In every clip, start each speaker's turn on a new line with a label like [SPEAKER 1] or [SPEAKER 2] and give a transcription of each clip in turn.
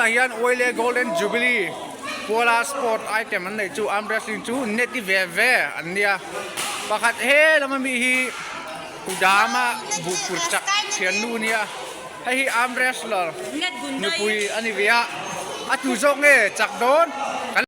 [SPEAKER 1] Tunah hian Oile Golden Jubilee Kuala sport item an neih chu arm wrestling chu neti ve ve an nia. Pakhat he lama mi hi Kudama buhpur chak thiannu a nia. Hei hi arm wrestler nupui a ni ve a, a tu zawk nge chak dawn kan.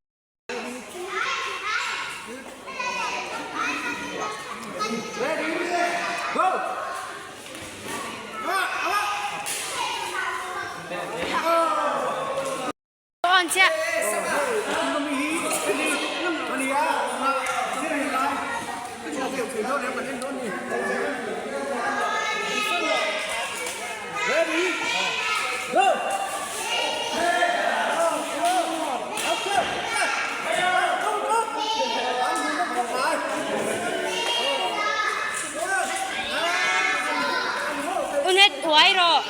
[SPEAKER 2] Unet uai rawh.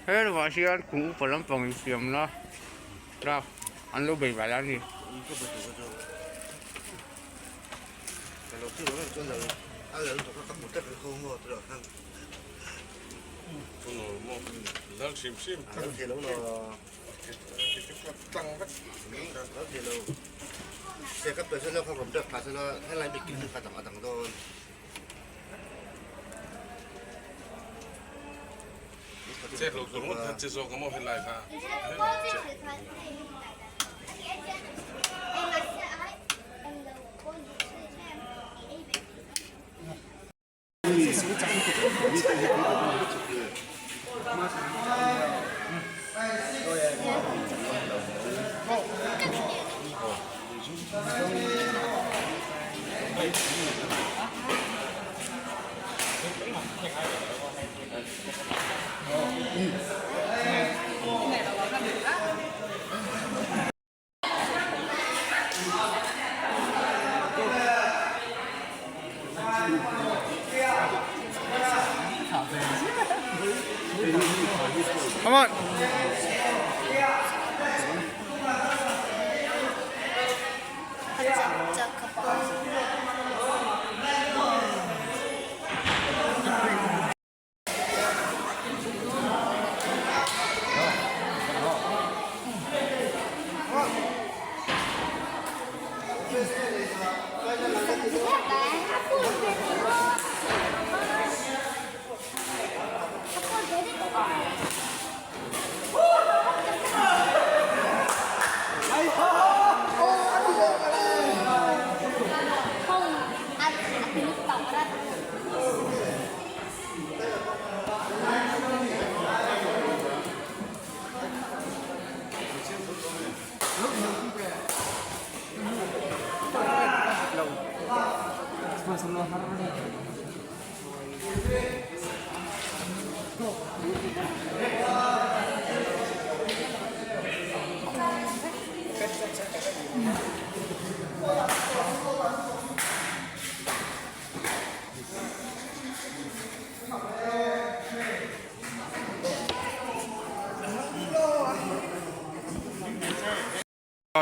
[SPEAKER 1] Helaiah hian kum upa lampang infiamna craft an lo bei val a ni. Come on.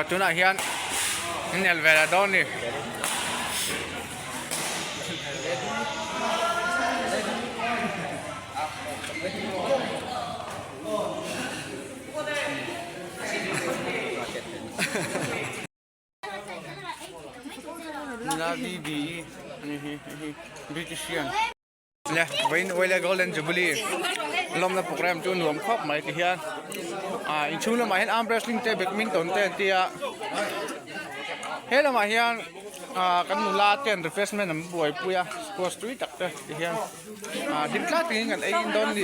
[SPEAKER 1] Tunah hian inel ve la dawn ni. Nula BB Beautician le vawiin Oile Golden Jubilee lawmna program chu nuam khawp mai ti hian ah inchhung lamah hian arm wrestling te badminton te an ti a he lamah hian ah kan nula ten refreshment an buaipui a. Squash tui tak te ti hian ah hlim tlak takin kan ei in dawn a ni.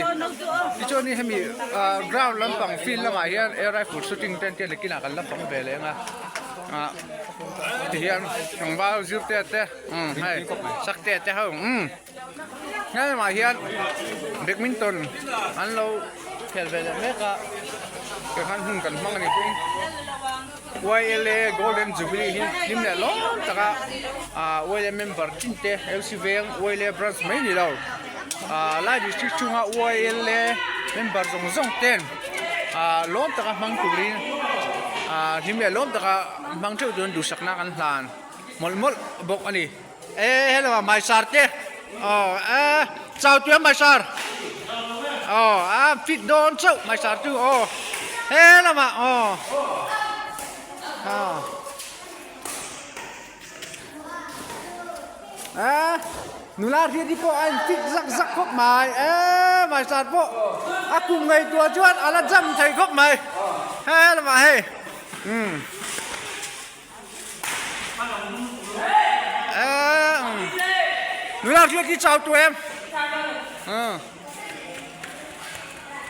[SPEAKER 1] Tichuanin hemi ah ground lampang field lamah hian air rifle shooting te an tia nakinah kan la fang ve leh ang a ah ti hian tlangval zirte te umm hei sakte te ho umm he lamah hian badminton an lo khel ve leh mek a tikhan hun kan hmang a ni pawhin. YLA Golden Jubilee hi hlim leh lawm taka ah YLA member chin te LC veng YLA branch mai ni lo ah lai district chhunga YLA member zawng zawng ten ah lawm taka hmang turin ah hlim leh lawm taka hmang theuh turin duhsakna kan hlan mawlh mawlh bawk a ni. E hello ah Maisar te aw eh chau tuia Maisar aw a fit dawn chauh Maisar chu aw he lamah aw aw eh nula hriat hi pawh a in fit zak zak khawp mai eh Maisar pawh a kum ngaihtuah chuan a la jam thei khawp mai he lamah hei umm. Nula hriat hi chau tu em?